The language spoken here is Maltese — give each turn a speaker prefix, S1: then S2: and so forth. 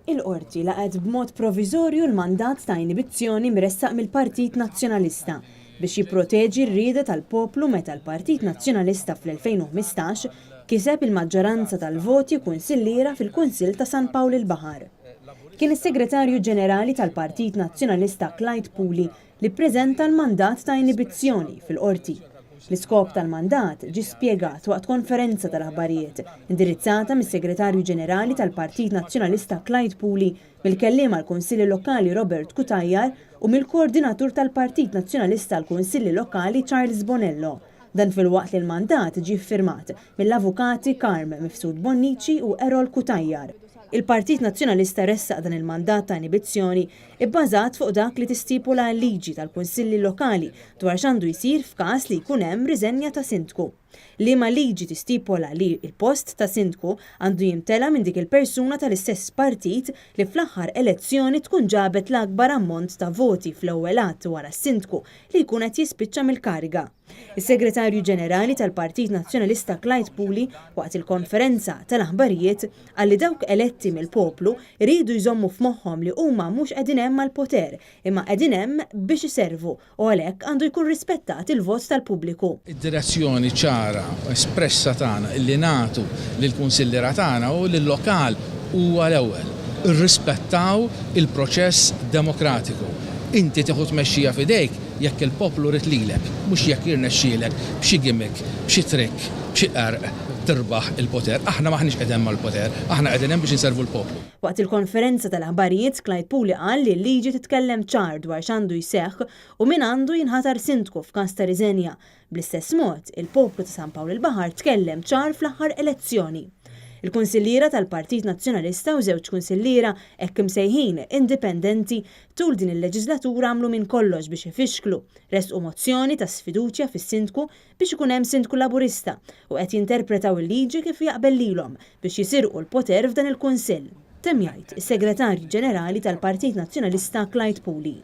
S1: Il-Qorti laqgħet b'mod proviżorju l-mandat ta' inibizzjoni mressaq mill-Partit Nazzjonalista biex jipproteġi r-rieda tal-poplu meta l-Partit Nazzjonalista fl-2015 kiseb il-maġġoranza tal-voti kunsilliera fil-Kunsill ta' San Pawl il-Baħar. Kien is-Segretarju Ġenerali tal-Partit Nazzjonalista Clyde Puli li ppreżenta l-mandat ta' inibizzjoni fil-Qorti. L-iskop tal-mandat ġie spjegat waqt konferenza tal-aħbarijiet indirizzata mis-Segretarju Ġenerali tal-Partit Nazzjonalista Clyde Puli, mill-Kelliem għall-Kunsilli Lokali Robert Cutajar u mill-Koordinatur tal-Partit Nazzjonalista għall-Kunsilli Lokali Charles Bonello. Dan filwaqt li l-mandat ġie ffirmat mill-Avukati Carm Mifsud Bonnici u Errol Cutajar. Il-Partit Nazzjonalista ressaq dan il-mandat ta' inibizzjoni ibbażat fuq dak li tistipula l-liġi tal-Kunsilli Lokali dwar x'għandu jsir f'każ li jkun hemm riżenja ta' Sindku. Liema liġi tistipola li l-post ta' Sindku għandu jimtela minn dik il-persuna tal-istess partit li fl-aħħar elezzjoni tkun ġabet l-akbar ammont ta' voti fl-ewwel għadd wara s-Sindku li jkun qed jispiċċa mill-kariga. Is-Segretarju Ġenerali tal-Partit Nazzjonalista Clyde Puli waqt il-konferenza tal-aħbarijiet qal li dawk eletti mill-poplu jridu jżommu f'moħħhom li huma mhux qegħdin hemm għall-poter imma qegħdin hemm biex iservu u għalhekk għandu jkun rispettat il-vot tal-pubbliku.
S2: Id-direzzjoni ċara u espressa tagħna illi nagħtu lill-kunsilliera tagħna hu li l-lokal huwa l-ewwel. Irrispettaw il-proċess demokratiku. Inti tieħu tmexxija f'idejk Jekk il-poplu ried lilek, mhux jekk jirnexxielek b'xi gimmick, b'xi trick, b'xi qerq tirbaħ il-poter. Aħna m'aħniex qegħdin hemm għall-poter, aħna qegħdin hemm biex inservu l-poplu.
S1: Waqt il-konferenza tal-aħbarijiet, Clyde Puli qal li l-liġi titkellem ċar dwar x'għandu jseħħ u min għandu jinħatar sindku f'każ ta' riżenja. Bl-istess mod, il-poplu ta' San Pawl il-Baħar tkellem ċar fl-aħħar elezzjoni. Il-kunsilliera tal-Partit Nazzjonalista u żewġ kunsilliera hekk imsejħin indipendenti tul din il-leġiżlatura għamlu minn kollox biex ifixklu, ressqu mozzjoni ta' sfiduċja fis-Sindku biex ikun hemm Sindku Laburista u qed jinterpretaw il-liġi kif jaqbel lilhom biex jisirqu l-poter f'dan il-Kunsill, temm jgħid is-Segretarju Ġenerali tal-Partit Nazzjonalista Clyde Puli.